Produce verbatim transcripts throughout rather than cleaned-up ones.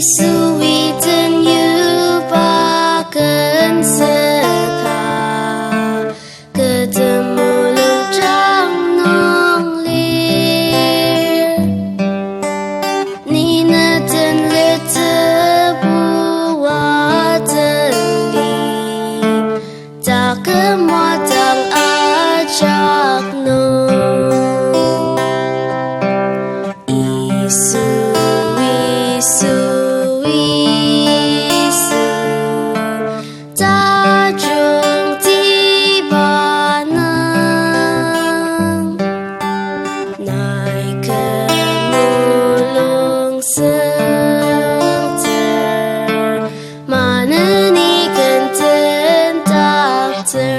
Sweeten yuba kensüka, kü temulung jang nung lir. Ni ne tenletsübu ateli, taküm wadang ajak nung. Yisu, Yisu, Yisu, tajungtiba nung, nai kü mulung süngtsür, maneni ken tendaktsür.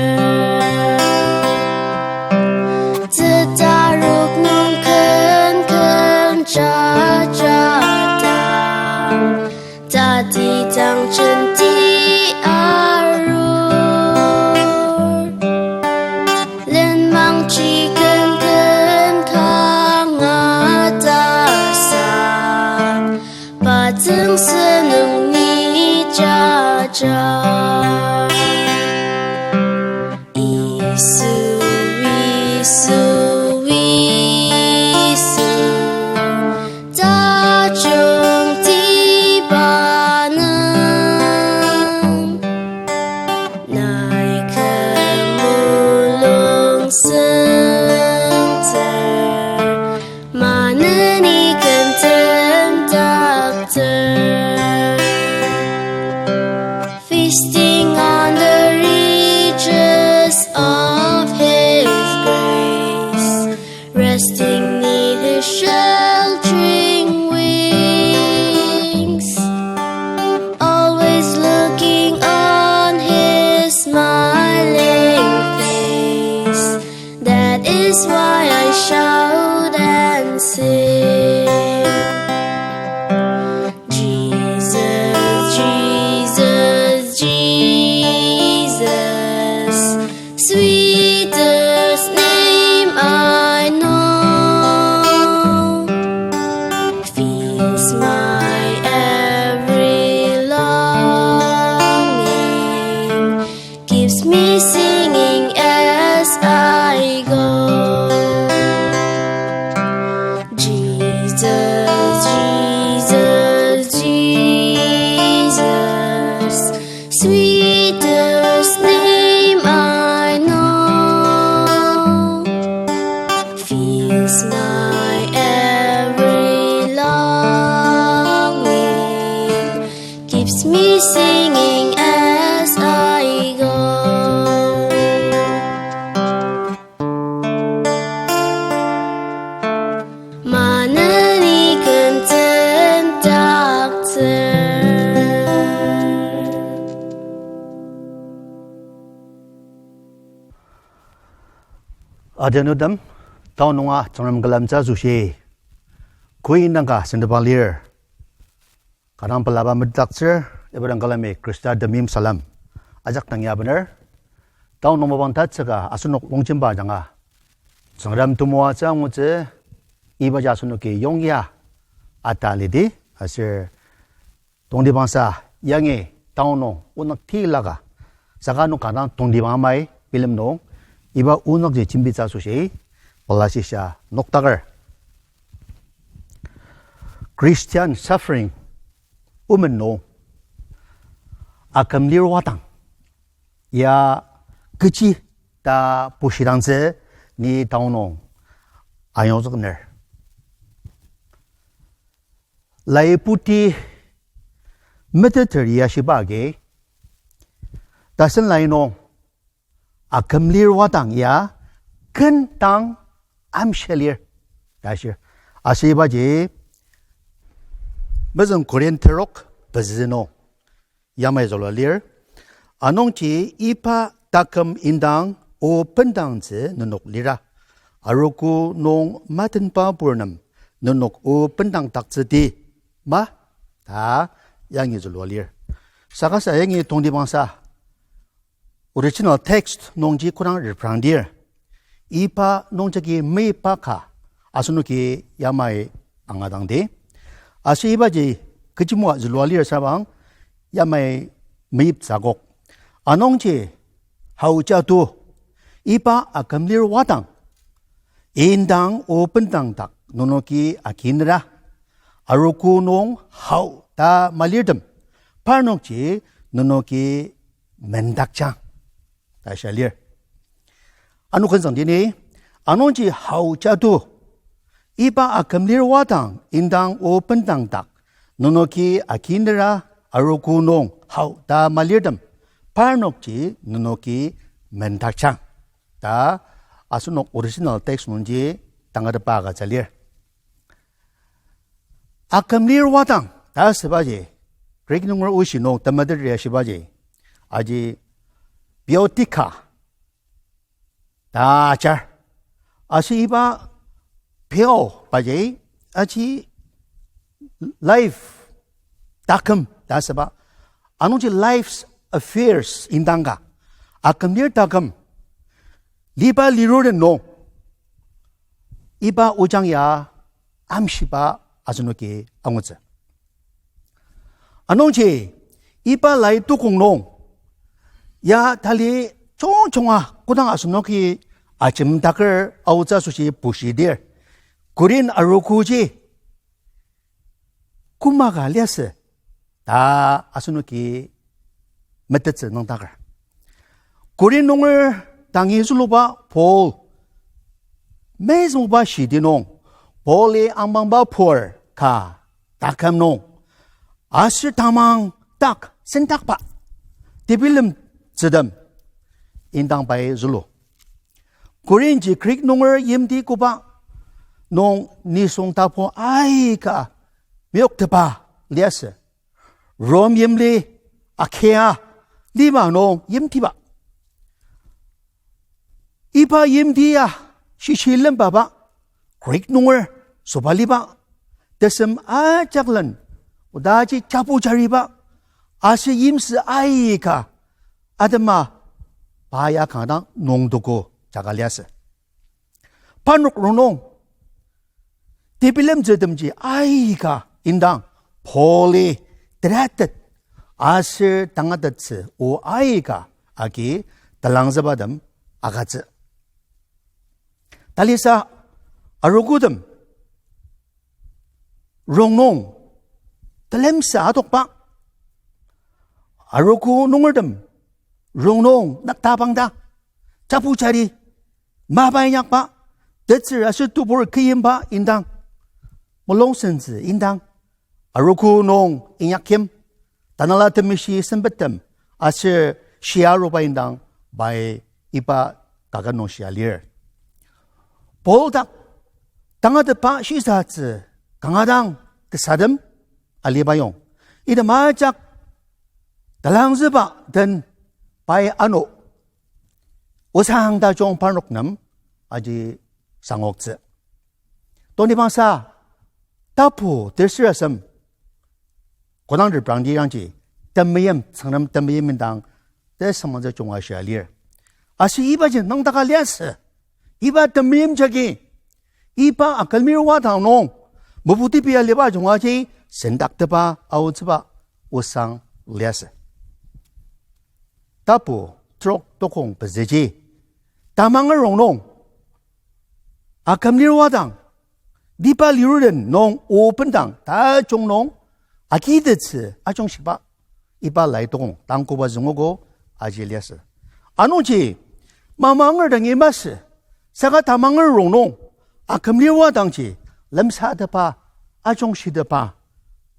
Tsütarok nung ken ken jajadang, tatidang jenti arur. Lenmang ji ken ken kanga tasak, pa tsüngsü nung ni jaja. Yisu, Yisu, Yisu, tajungtiba nung, nai kü mulung süngtsür, maneni ken tendaktsür. Feasting on the riches of His grace, resting 'neath His sheltering wings, always looking on His smiling face. That is why I shout and sing. Jesus, Jesus, Jesus, sweetest name I know. Fills my every longing, keeps me singing as I go. Jesus, Jesus, Jesus, sweetest name I know. Fills my every longing, keeps me singing as I go. Maneni ken tendaktsür. Adianutem, taonunga Tsüngrem külemtsü asoshi, koi nangka sendeba lir. Kanga pelaba metetdaktsür, iba dang külemi Khrista temeim salem ajak dang ya bener. Taonung mapang tatsüka asenok longjemba ajanga Tsüngrem temoatsü angutsü, ibaji asenoki yongya atalidi, aser tongtibangsa yangi taonung onük tilaka, saka nok kanga tongtibang amai bilem nung, iba onükji jembitsü asoshi, pelashisha noktaker. Christian suffering, omen nung akümlir wadang ya kechi ta bushidangtsü ni taonung ayongzükner. Laiputi meteter ya shiba agi, tasen lai nung akümlir wadang ya ken dang amshilir ta shir. Aser ibaji mezüng Korinth terok pezü nung yamai zülua lir. Anungji iba taküm indang o bendangtsü nenok lira, arogo nung matenba purnem nenok o bendangdaktsüdi ma ta yangi zülua lir. Saka sa yangi tongtibangsa original text nungji kodang reprangdir, iba nungjagi meiba ka asenoki yamai angadangdi. Aser ibaji kechi moa zülua lir sabang, yamai meyiptsü akok. Anungji hao jatu, iba aküm lir wadang, indang o bendang dak nenoki akinera, arogo nung hao ta malirtem, parnokji nenoki mendakjang ta shia lir. Ano kenzüng dini, anungji hao jatu, iba aküm lir wadang indang o bendang dak nenoki akinera, arogo nung hao ta malirtem, parnokji nenoki mendakjang ta asenok original text nungji tangatetba agütsü lir. Aküm lir wadang ta asübaji, Greek nunger oshi nung temetet ria shibaji, aji biotika ta ajar. Aser iba bio baji, aji life taküm ta asüba. Anungji life's affairs indang ka, aküm lir taküm, liba liruren nung, iba ojang ya amshiba asenoki angutsü. Anungji iba lai tukong nung ya tali jungjunga kodang asenoki ajemdaker aotsü asoshi bushidir, Korin arogoji koma ka liasü ta asenoki metettsü nüngdaker. Korin nunger tangi züluba Paul mezüngbuba shidi nung, Paul-i amangba pur ka taküm nung, aser tamang dak sendakba tebilemtsütem indang pai zülu. Korinji Greek nunger yimti koba nung nisung tapu aika meyoktepa liasü. Rom yimli Achaia lima nung yimtiba. Iba yimti ya shishi lembaba, Greek nunger sobaliba, tesem ajaklen odaji jabu jariba, aser yimsü aika atema pa ya kanga dang nüngtuko jaka liasü. Parnok rongnung tebilemtsütemji aika indang Paul-i teratet aser tangatettsü o aika agi talangzübatem agütsü. Talisa arogotem rongnung telemsa adokba, arogo nungertem rongnung naktabangda, jabu jari, mapa inyakba, tetsür aser tebur kiyimba indang, mulung sentsü indang, arogo nung inyakyim, Tanela Temeshi sempettem aser shia aruba indang pai iba kaket nung shia lir. Paul dak tangatetba shisatsü kanga dang tesatem aliba yong, item ajak talangzüba den pai ano osang tajung parnok nem aji sangoktsü. Tongtibangsa tapu tersür asem kodang reprangdi yangji temeim, Tsüngrem temeim indang tesüngmangtsü junga shia lir. Aser ibaji nüngdaka liasü. Iba temeim jagi, iba akümlir wadang nung meputipi aliba jungaji sendaktepa aotsüba osang liasü. Tapu trok tokong pezüji, tamanger rongnung akümlir wadang, liba liruren nung o bendang tajung nung agitettsü ajungshiba iba lai tokong tangkoba züngogo aji liasü. Anungji mamanger dangi masü, saka tamanger rongnung akümlir wadangji lemsatepa, ajungshitepa,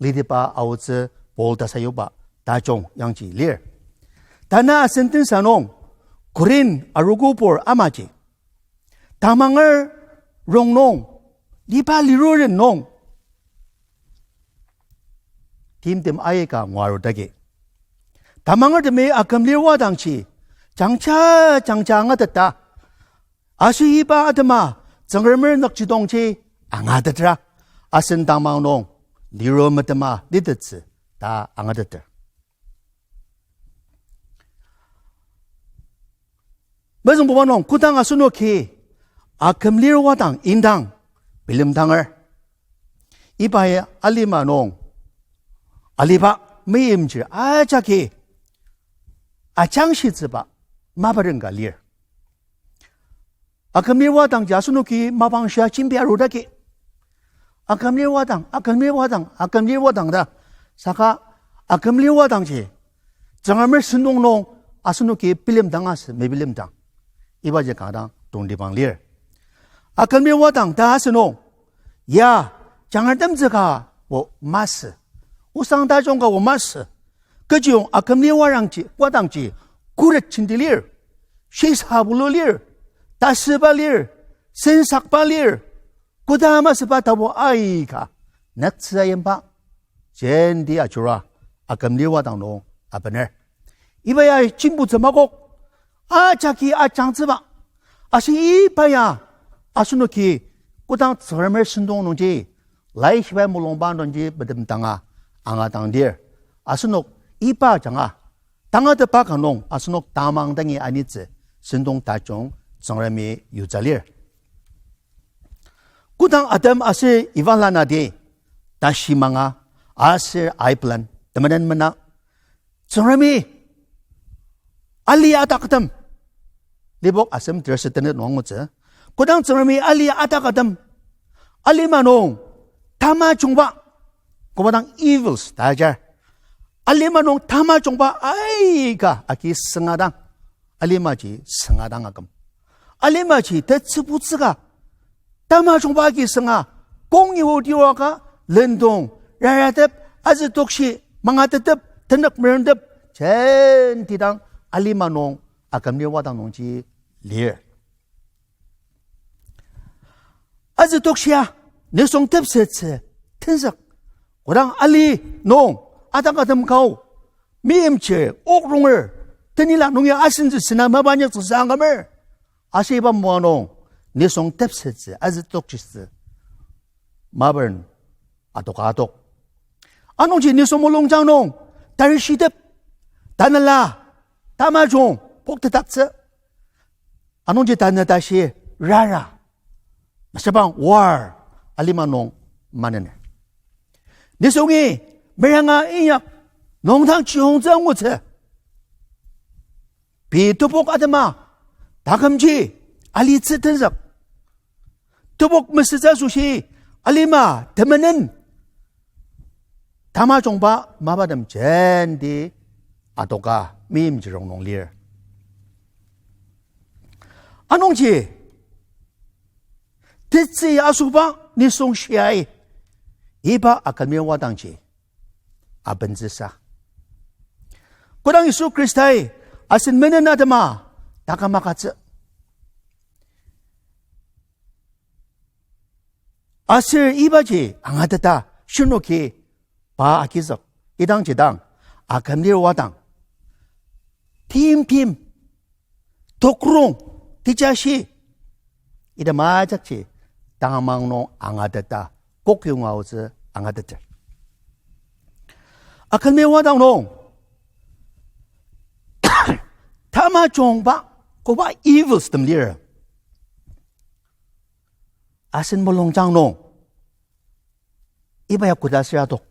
litepa aotsü Paul ta sayuba tajung yangji lir. Tanü sentence nung Korin arogopur amaji tamanger rongnung, liba liruren nung timtem aika ngua arudagi, tamangertemi akümlir wadangji jangja jangja angateta, aser iba atema Tsüngremer nükjidongji angatetra, asen tamang nung liru metema litettsü ta angateter. Mezüngbuba nung kodang asenoki akümlir wadang indang bilemdanger, iba ya alima nung aliba meimchir ajaki ajangshitsüba mapaden ka lir. Akümlir wadangji asenoki mapang shia jembi arudaki, akümlir wadang, akümlir wadang, akümlir wadang ta. Saka akümlir wadangji Tsüngremer sentong nung asenoki bilemdang asü mebilemdang, ibaji kanga dang tongtibang lir. Akümlir wadang ta asünung, ya, jangratemtsüka o masü, osang tajung ka o masü, kechiyong akümlir warangji, wadangji khuret jenti lir, shisa bulu lir, tasüba lir, sensakba lir, koda masüba tapu aika nüktsü ayimba jenti ajura akümlir wadang nung abener. Iba ya jembutsü makok, ajaki ajangtsüba. Aser iba ya asenoki kodang Tsüngremer sentong nungji, laishibai mulungba nungji metemdanga angadang lir. Asenok iba ajanga tangatetba ka nung asenok tamang dangi anitsü sentong tajung Tsüngremi yutsü lir. Kodang Adam aser Eva lanati tashi manga aser aiplan temenen mena, Tsüngremi ali ataktem, Lipok asem terse tenet nung angutsü, kodang Tsüngremi ali ataktem, alima nung tamajungba, koba dang evils ta ajar, alima nung tamajungba aika agi süngadang, alimaji süngadang aküm. Alimaji tetsübutsüka tamajungba agi sünga, kongi o tiwaka, lendong, raratep, azü tokshi, mangatetep, tenük merentep, jenti dang alima nung akümlir wadang nungji lir. Azü tokshia nisung tepsettsü tenzük, kodang ali nung ataktem ka o, meimchir, okrunger, tenila nungi asentsü sena mapa inyaktsüsa angamer. Aser iba moa nung nisung tepsettsü, azü tokshitsü mapaden adoka adok. Anungji nisung mulungjang nung tarishitep, tanela, tamajung poktetdaktsü. Anungji tanü tashi rara, mesüra war alima nung manener. Nisungi meranga inyak nüngdang chiyongtsü angutsü. Pei tepok atema takümji alitsü tenzük. Tepok mesütsü asoshi alima temenen tamajungba mapatem jenti adoka meimchir rongnung lir. Anungji tetsü asoba nisung shiai iba akümlir wadangji abentsüsa. Kodang Yisu Khristai asen menen atema taküm agütsü aser ibaji angateta shirnoki pa agizük, idangji dang akümlir wadang, timtem, tokrong, tejashi, item ajakji tamang nung angateta, kokyonga aotsü angateter. Akümlir wadang nung tamajungba koba evils tem lir. Asen mulungjang nung iba ya kodaser adok,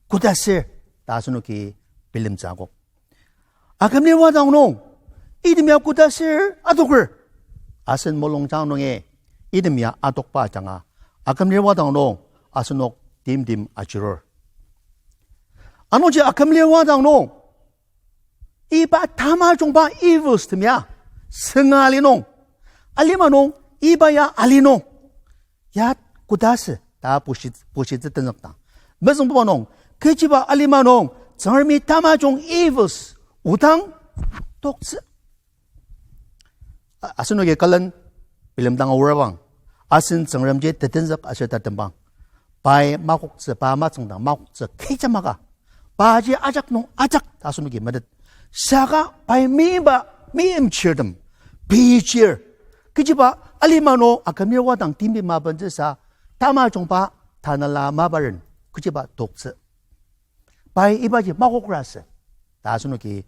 kodaser ta asenoki bilemtsü akok. Akümlir wadang nung item ya kodaser adoker, asen mulungjang nungi item ya adokba ajanga akümlir wadang nung asenok timtem ajurur. Anungji akümlir wadang nung iba tamajungba evils tem ya sünga ali nung, alima nung iba ya ali nung, ya kodasü ta bushi, bushitsü tenzükdang, mezüngbuba nung, kechiba alima nung Tsüngremi tamajung evils odang toktsü. A-, asenoki külen bilemdang aorabang, asen Tsüngremji tetenzük aser tatembang, pai makoktsü, pa matsüngdang makoktsü kecha maka, paji ajak nung ajak ta asenoki metet. Saka pai meimba, meimchirtem, pei chir, kechiba alima nung akümlir wadang timtem abentsüsa, tamajungba tanela maparen kechiba toktsü. Pai ibaji makoker asü ta asenoki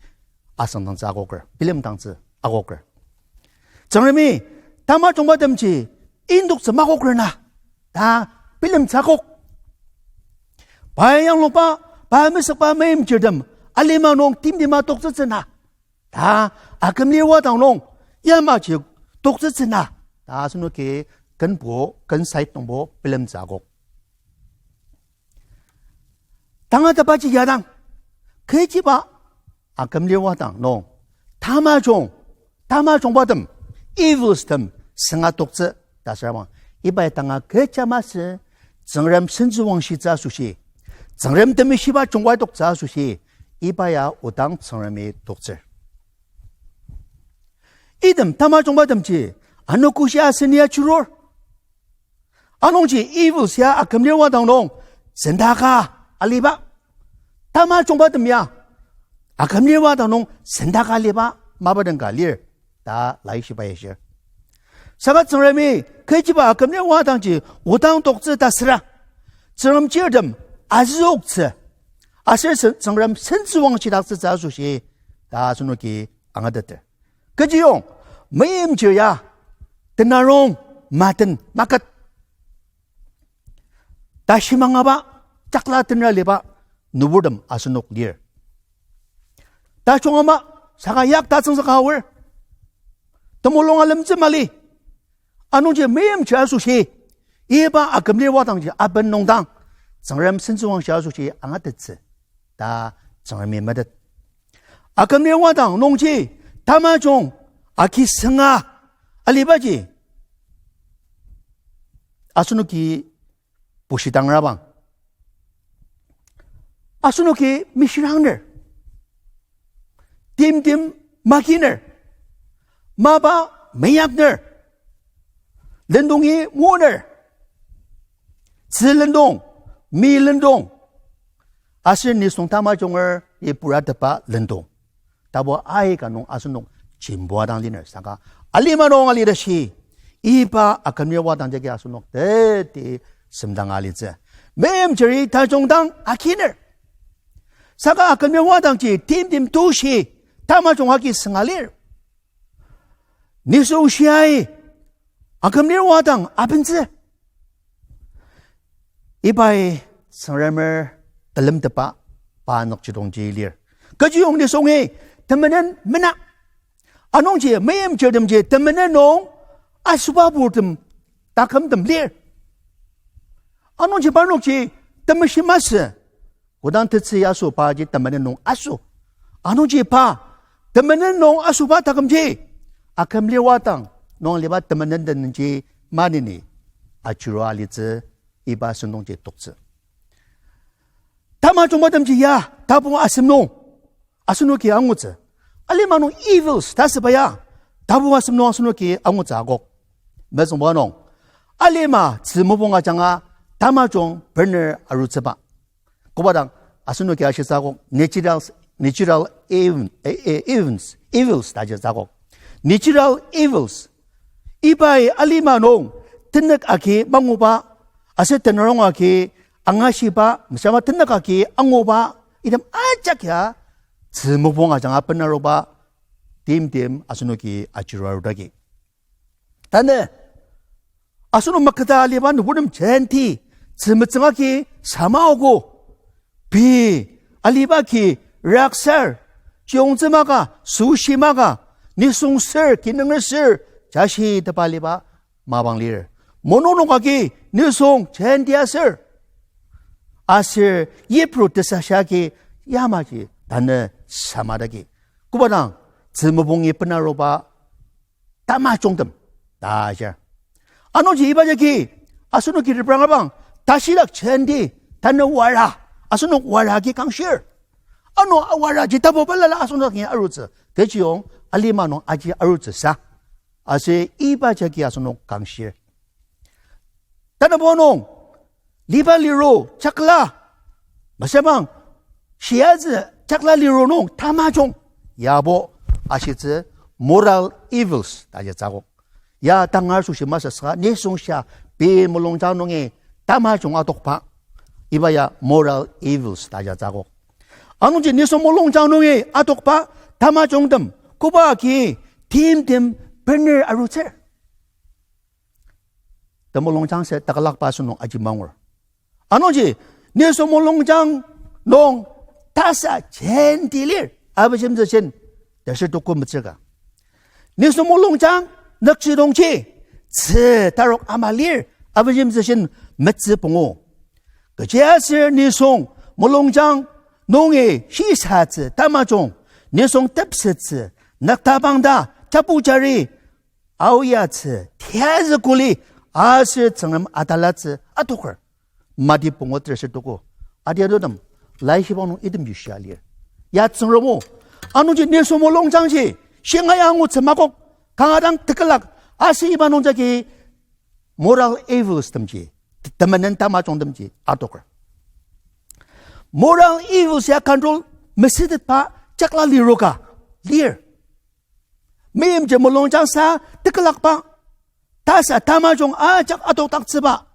asüngdangtsü akoker, bilemdangtsü akoker. Tsüngremi tamajungbatemji indoktsü makoker na ta bilemtsü akok. Pai yangluba, pa mesükba meimchirtem alima nung timtima toktsütsü na. Ta akümlir wadang nung yamaji toktsütsü na. Ta asenoki kenbo, ken side nungbo bilemtsü akok. Tangatetbaji yadang, kechiba akümlir wadang nung tamajung, tamajungbatem, evils tem sünga toktsü ta asüra bang, ibai tanga kecha masü, Tsüngrem sentsüwangshitsü asoshi, Tsüngrem temeshi ba jungwa toktsü asoshi, iba ya odang Tsüngremi toktsür. Item tamajungbatemji anogoshi aseni achirur. Anungji evils ya akümlir wadang nung sendaka aliba. Tamajungbatem ya akümlir wadang nung sendaka aliba mapaden ka lir ta laishiba ya shir. Saka Tsüngremi kechiba akümlir wadangji odang toktsü ta süra, Tsüngrem chirtem azüoktsü, aser sen-, Tsüngrem sentsüwangshidaktsütsü asoshi ta asenoki angateter. Kechiyong, meimchir ya tenarong, maten, maket, ta shimangaba, jakla tenra liba nüburtem asenok lir. Tajung ama, saka yak tatsüngzüka aor, temulung alemtsü mali. Anungji meimchir asoshi, iba akümlir wadangji aben nungdang, Tsüngrem sentsüwangshi asoshi angatettsü ta Tsüngremi metet. Akümlir wadang nungji tamajung agi sünga alibaji asenoki bushidangrabang, asenoki mishirangner, timtem maginer, mapa meyakner, lendongi moner, tzü lendong, mi lendong, aser nisung tamajunger ipuratepa lendong, tapu aika nung asenok jembua dang liner saka, alima nung alitashi, iba akümlir wadang jagi asenok teti semdanga alitsü. Meimchiri tajung dang akiner. Saka akümlir wadangji timtem tushi tamajung agi sünga lir. Nisung shiai akümlir wadang abentsü. Ibai Tsüngremer telemtetba pa nükjidongji lir. Kechiyong nisungi temenen mena. Anungji meimchirtemji temenen nung asoba purtem takümtem lir. Anungji parnokji temeshi masü, kodang tetsü ya asobaji temenen nung aso. Anungji pa temenen nung asoba takümji akümlir wadang nung aliba temenen denji maneni ajurua alitsü, iba sentongji toktsü. Tamajungbatemji ya tapu asem nung asenoki angutsü. Alima nung evils ta asüba ya tapu asem nung asenoki angutsü akok. Mezüngba nung, alima tzü mopung ajanga tamajung bener arutsüba. Koba dang asenoki ashitsü akok natural, natural evil, eh, eh, evils, evils ta ashitsü akok. Natural evils. Ibai alima nung tenük agi manguba, aser tenarong agi angashiba, mesama tenük agi anguba, item ajak ya tzü mopung ajanga benaruba timtem asenoki ajurua arudagi. Tanü asenok maketa aliba nüburtem jenti tzü metsüng agi samaogo. Pei aliba ki raksar, chiyongtsü maka, süshi maka, nisung ser, kinunger ser, jashitepa aliba mapang lir. Mononok agi nisung jenti aser, aser yipru tesashia agi yamaji tanü samadagi. Koba dang tzü mopungi benaruba tamajungtem ta ajar. Anungji iba jagi asenoki reprangabang, tashidak jenti, tanü wara, asenok wara agi kangshir. Ano awaraji tapu balala asenok agi arutsü, kechiyong alima nung aji arutsü sa. Aser iba jagi asenok kangshir. Tanübo nung, liba liru, chakla, mesübang, shiazü, chakla liru nung tamajung yabo ashitsü moral evils ta aji tsüko. Ya tangar asoshi masü saka nisung shia pei mulungjang nungi tamajung atokba, iba ya moral evils ta aji tsüko. Anungji nisung mulungjang nungi atokba tamajungtem koba agi timtem bener arutsür. Temulungjang se takalakba asenok aji mangur. Anungji nisung mulungjang nung tasa jenti lir, Abijemtsüshin, terser tuko metsür ka. Nisung mulungjang nükjidongji, tzü tarok ama lir, Abijemtsüshin metsü pungu. Kechiaser nisung mulungjang nungi shisatsü tamajung, nisung tepsettsü nüktabang ta, tapu jari, aoyatsü, tiyazü kuli, aser Tsüngrem atalatsü atoker. Mati pungu terser tuko. Adianutem, laishiba nung itemji shia lir. Ya Tsüngrem o. Anungji nisung mulungjangji, shinga ya angutsü makok, kanga dang tekülak, aser iba nungjagi moral evils temji, temenen tamajungtemji atoker. Moral evils ya control mesütetba jakla liroka lir. Meimchir mulungjangsa tekülakba, tasa tamajung ajak adokdaktsüba,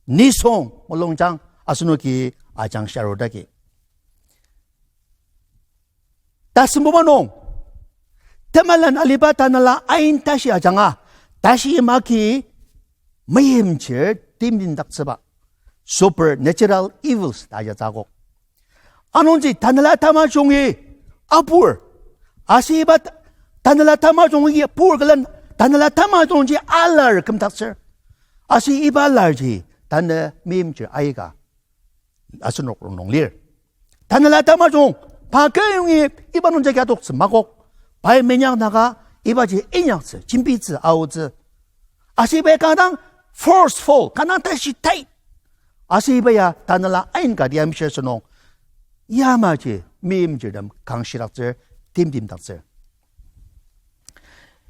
nisung mulungjang asenoki ajangshia arudaki. Tasembuba nung, temelen aliba tanela ain tashi ajanga, tashi imaki meimchir timtindaktsüba, supernatural evils ta ajatsü akok. Anungji tanela tamajungi apur. Aser iba t-, tanela tamajungi pur külen tanela tamajungji alar kümdaktsür. Aser iba alarji tanü meimchir aika asenok rongnung lir. Tanela tamajung pa kü yongi iba nungjagi adoktsü makok. Pai minyaknaka ibaji inyaktsü, jembitsü, aotsü. Aser iba kanga dang forceful, kanga dang tashi tai. Aser iba ya tanela ain kati amshir sünung, yamaji meimchirtem kangshidaktsür, timtimdaktsür.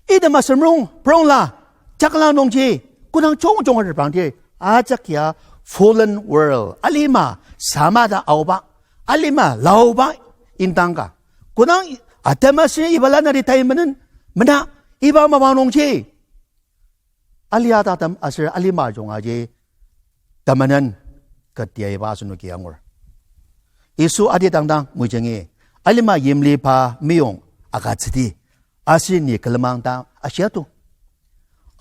Item asemrong prongla, jakla nungji, kodang jungjunga reprangdir, ajak ya fallen world, alima, sama ta aoba, alima, laoba, indang ka. Kodang Adam aser iba lanati tai menen, mena, iba mapang nungji, alia tatem aser alima jungaji temenen ketia iba asenoki angur. Yisu adi dangdang mejungi, alima yimli pa meyong agütsüdi, aser ni külemang ta ashiato.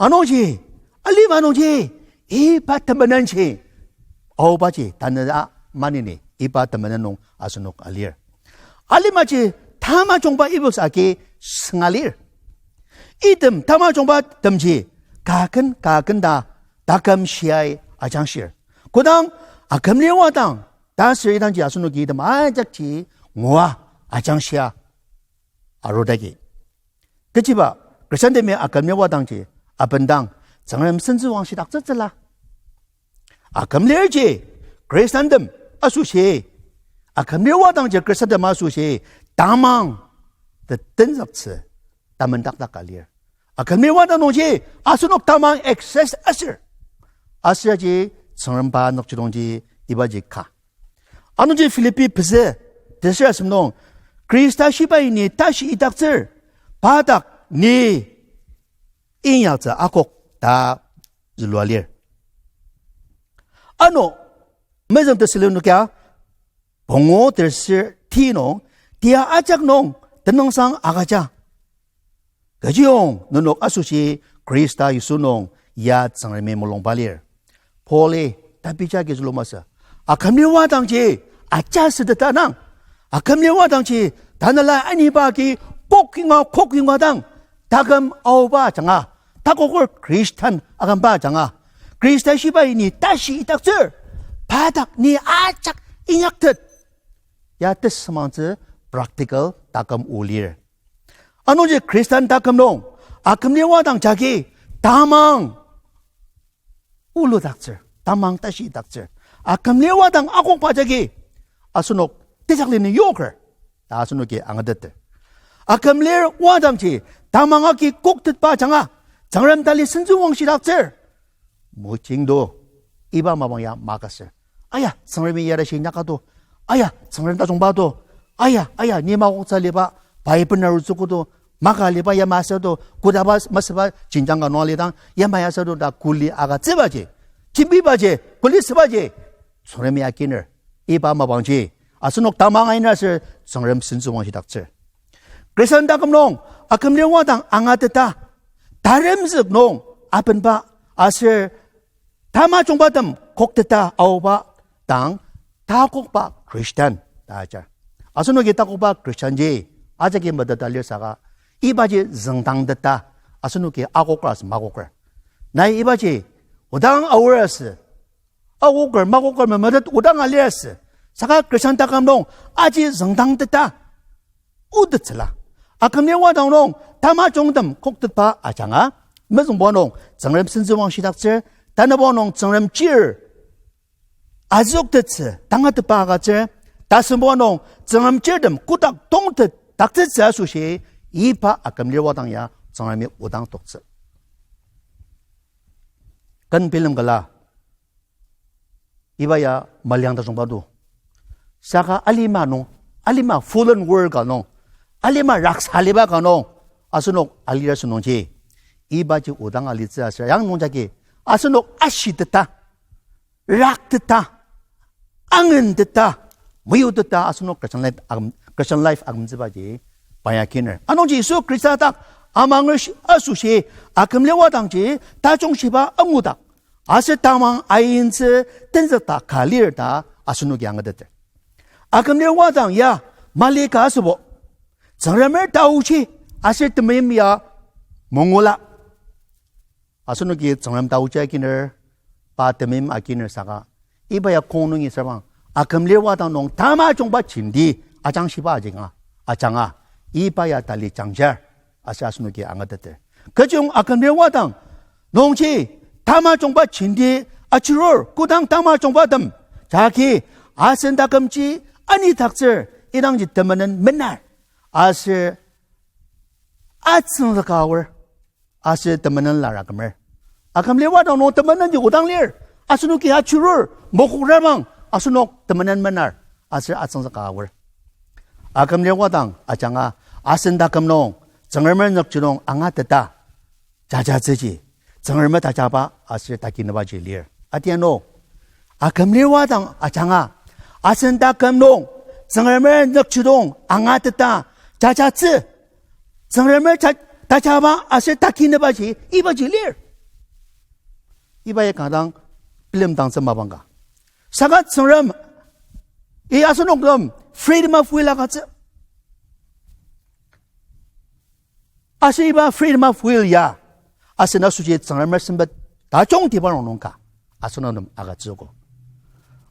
Anungji, alima nungji, iba temenenji, aobaji tanü a maneni iba temenen nung asenok alir. Alimaji tamajungba evils agi sünga lir. Item tamajungba temji kaken kaken ta taküm shiai ajangshir. Kodang akümlir wadang, ta sür idangji asenoki item ajakji ngua ajangshia arudagi. Kechiba, Khristanemi akümlir wadangji abendang Tsüngrem sentsüwangshidaktsütsüla. Akümlirji Khristantem asoshi, akümlir wadangji Khristantem asoshi, tamang tetenzüktsü tamendakdak ka lir. Akümlir wadang nungji asenok tamang access asür. Asürji Tsüngrem pa nükjidongji ibaji ka. Anungji Philippi pezü, tesür asem nung, Khrista shibai ni tashi idaktsür, pa dak ni inyaktsü akok ta zülua lir. Ano, mezüng tesülen nokya, pungu tesür ti nung, tia ajak nung, tenüngsang agüja. Kechiyong nenok asoshi Khrista Yisu nung ya Tsüngremi mulungba lir. Pauli tapija agi zülua masü, akümlir wadangji aja süteta nang. Akümlir wadangji tanela aniba agi pok yinga kok yinga dang taküm aoba ajanga, takoker Khristan akümba ajanga, Khrista shibai ni tashi idaktsür, pa dak ni ajak inyaktet. Ya tesümangtsü practical taküm o lir. Anungji Khristan taküm nung, akümlir wadang jagi tamang uludaktsür, tamang tashidaktsür. Akümlir wadang akokba jagi asenok tejaklini yoker ta asenoki angateter. Akümlir wadangji tamang agi koktetba ajanga, Tsüngrem tali sentsüwangshidaktsür. Mojingdo, iba mapang ya makasür. Aya, Tsüngremi yarashi inyakado. Aya, Tsüngrem tajungba do. Aya, aya, ni makoktsü aliba, pai bena arutsü kodo, maka aliba yamai asüdo, kodaba masüba jenjang ka nung alidang yamai asüdo ta kuli agütsübaji, jembibaji, kuli sübaji Tsüngremi akiner. Iba mapangji asenok tamang ainer aser Tsüngrem sentsüwangshidaktsür. Khristan taküm nung akümlir wadang angateta, taremzük nung abenba aser tamajungbatem kokteta aoba dang takokba Khristan ajar. Asenoki takoba Christianji ajaki meteta lir saka, ibaji züngdangteta asenoki akoker aser makoker. Nai ibaji odang aor asü, akoker makoker memetet odang alir asü. Saka Christian taküm nung aji züngdangteta otettsüla. Akümlir wadang nung tamajungtem koktetba ajanga, mezüngbuba nung Tsüngrem sentsüwang shidaktsür, tanübo nung Tsüngrem chir azüoktettsü tangatetba agütsür, tasembuba nung Tsüngrem chirtem kotak tongtet taktettsü asoshi, iba akümlir wadang ya Tsüngremi odang toktsü. Ken bilemkela, iba ya maliang tajungba do. Saka alima nung, alima fallen world ka nung, alima raksa aliba ka nung, asenok alir asünungji, ibaji odang alitsü aser, yang nungjagi asenok ashiteta, rakteta, angenteta, meyuteta asenok Christian life aküm-, Christian life akümtsübaji paya kiner. Anungji Yisu Khrista dak amanger shi-, asoshi akümlir wadangji tajung shiba angudak aser tamang aintsü tenzükta ka lir ta asenoki angateter. Akümlir wadang ya mali ka asübo, Tsüngremer taochi aser temeim ya mungula. Asenoki Tsüngrem taochi akiner, pa temeim akiner saka, iba ya kong nungi sabang, akümlir wadang nung tamajungba jenti ajangshiba ajanga, ajanga, iba ya tali jangjar, aser asenoki angateter. Kechiyong akümlir wadang nungji tamajungba jenti achirur, kodang tamajungbatem jagi asen takümji anidaktsür, idangji temenen menar, aser atsüngzüka aor, aser temenen lara kümer. Akümlir wadang nung temenenji odang lir, asenoki achirur, mokokrabang, asenok temenen menar, aser atsüngzüka aor. Akümlir wadang ajanga asen taküm nung Tsüngremer nükjidong angateta jajatsüji, Tsüngremer tajaba aser takinübaji lir. Atiano, akümlir wadang ajanga asen taküm nung Tsüngremer nükjidong angateta jajatsü, Tsüngremer ta-, tajaba aser takinübaji ibaji lir. Iba ya kanga dang bilemdangtsü mapang ka. Saka Tsüngrem, i asenok nem freedom of will agütsü. Aser iba freedom of will ya, asen asoshi Tsüngremer sempet tajungtiba rongnung ka asenok nem agütsüogo.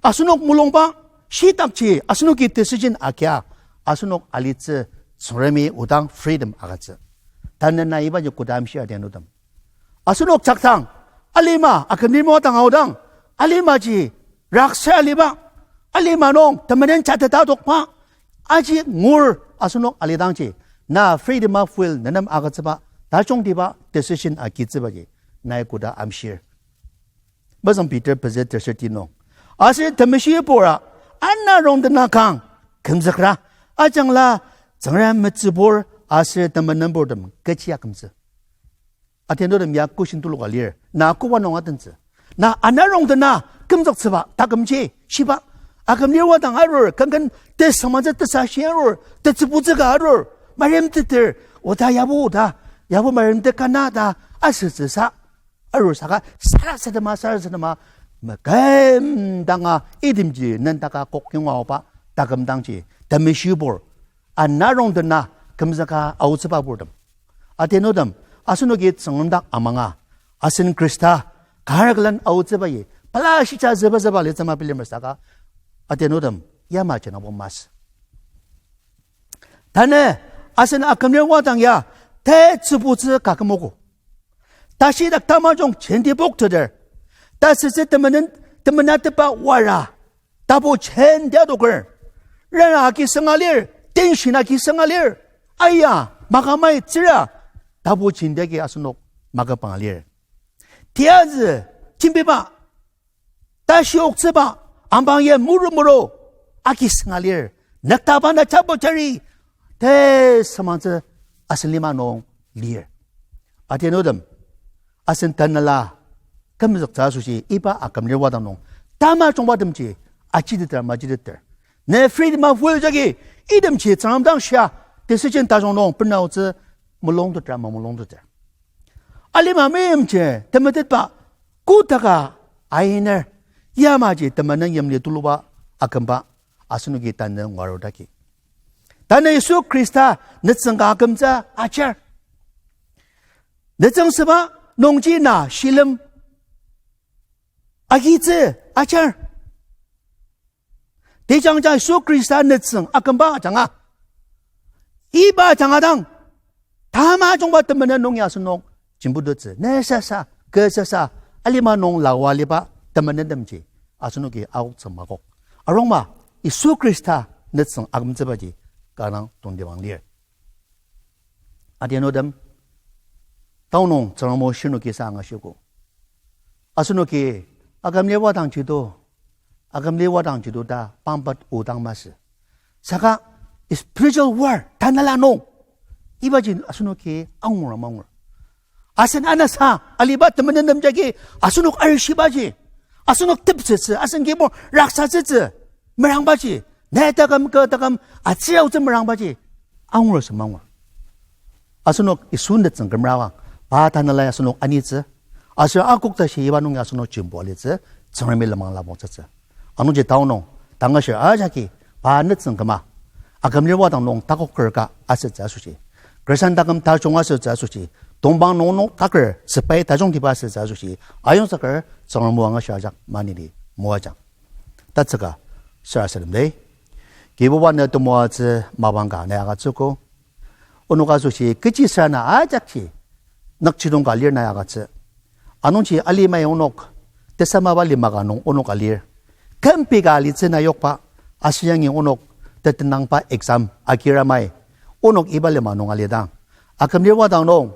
Asenok mulungba, shidakji asenoki decision agia asenok alitsü, Tsüngremi odang freedom agütsü. Tanü na ibaji koda amshir adianutem, asenok jakdang, alima akümlir wadang aodang, alimaji raksa aliba, alima nung temenen jateta tokba, aji ngur asenok alidangji, na freedom of will nenem agütsüba, tajungtiba decision agitsübaji nai koda amshir. Mezüng Peter pezü tersürti nung, aser temeshibura ana rongdena kang kümzükra, ajangla Tsüngrem metsübur aser temenenburtem kechi akümtsü. Atinutem ya question tuluka lir, na koba nung atentsü. Na ana rongdena kümzüktsüba takümji shiba, akümlir wadang arur, kangken tesamatsü tesashi arur, tetsübutsü ka arur, maremteter, oda yabo oda, yabo maremtet kana ta asütsüsa arur saka, sarasadema, sarasadema, meküm danga itemji nendaka kok yonga aoba taküm dangji temeshibur, ana rongdena kümzüka aotsüba burtem. Atinutem, asenoki Tsüngrem dak amanga, asen Khrista kar külen aotsübaji pela shija züba züba litsüma bilemer saka, atinutem, yamaji nabo masü. Tanü asen akümlir wadang ya tetsübutsü ka kümogo. Tashidak tamajung jenti pokteter, tasütsü temenen, temenatepba wara, tapu jenti adoker, rara agi sünga lir, tension agi sünga lir, aya, makamai tsüra, tapu jenti agi asenok maküpang lir. Tiyazü jembiba, tashioktsüba, ambang ya muru muru agi sünga lir, nüktaba na chapu jari tesamatsü asen lima nung lir. Atinutem, asen tanela kümzüktsü asoshi iba akümlir wadang nung tamajungbatemji ajiteter majiteter, ne freedom of will jagi itemji Tsüngrem dang shia decision tajung nung benaotsü, mulungteter mamulungteter. Alima meimchir temetetba, kotaka ainer, yamaji temenen yimli tuluba akümba, asenoki tanü ngarudaki. Tanü Yisu Khrista nütsüng ka akümtsü ajar. Nütsüng süba nungji na shilem agitsü ajar. Tejangja Yisu Khrista nütsüng akümba ajanga, iba ajanga dang, tamajungba temenen nungi asenok jembutettsü, ne sasa, kü sasa, alima nung lawa liba temenentemji asenoki akoktsü makok. Arungma, Yisu Khrista nütsüng akümtsübaji kanga tongtibang lir. Adianutem, taonung Tsüngrem o shirnoki sa angashiogo. Asenoki akümli wadang jido, akümli wadang jido ta pangpat odang masü. Saka spiritual war tanela nung, ibaji asenoki angur mangur. Asen anasa aliba temenentemjagi asenok arishibaji, asenok tepsetsü, asen kibur raksatsütsü merangbaji, ne taküm kü taküm atsüyautsü merangbaji angur sü mangur. Asenok Yisu nütsüng kümrabang, pa tanelai asenok anitsü, aser akok tashi iba nungi asenok jembo alitsü, Tsüngremi lenmang lapoktsütsü. Anungji taonung, tangashi ajaki, pa nütsüng küma, akümlir wadang nung takoker ka asütsü asoshi, Khristan taküm tajung asütsü asoshi, tongpang nung nung taker sepai tajungtiba asütsü asoshi, ayongzüker Tsüngrem o angashi ajak maneni moajang. Tatsüka sarasademdi. Kibuba ne temoatsü mapang ka na agütsüogo. Onok asoshi kechi süra na ajakji nükjidong ka lir na agütsü. Anungji alimai onok tesamaba lima ka nung onok alir. Kümpi ka alitsü na yokba, aser yangi onok tetenangba exam agir amai, onok iba lima nung alidang, akümlir wadang nung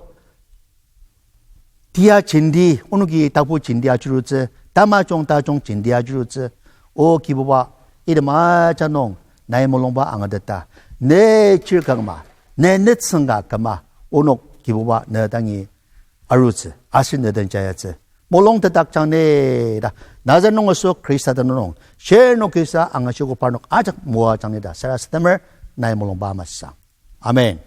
tia jenti, onoki tapu jenti ajurutsü, tamajung tajung jenti ajurutsü. O Kibuba, item ajak nung nai mulungba angateta, ne chir kangma, ne nütsüng ka küma, onok Kibuba ne dangi arutsü, aser ne den jayatsü mulung tetak jang ni ta, Nazareth nung Yisu Khrista tenüng nung shirnokisa angashiogo, parnok ajak moajang ni ta sarasademer, nai mulungba masang. Amen.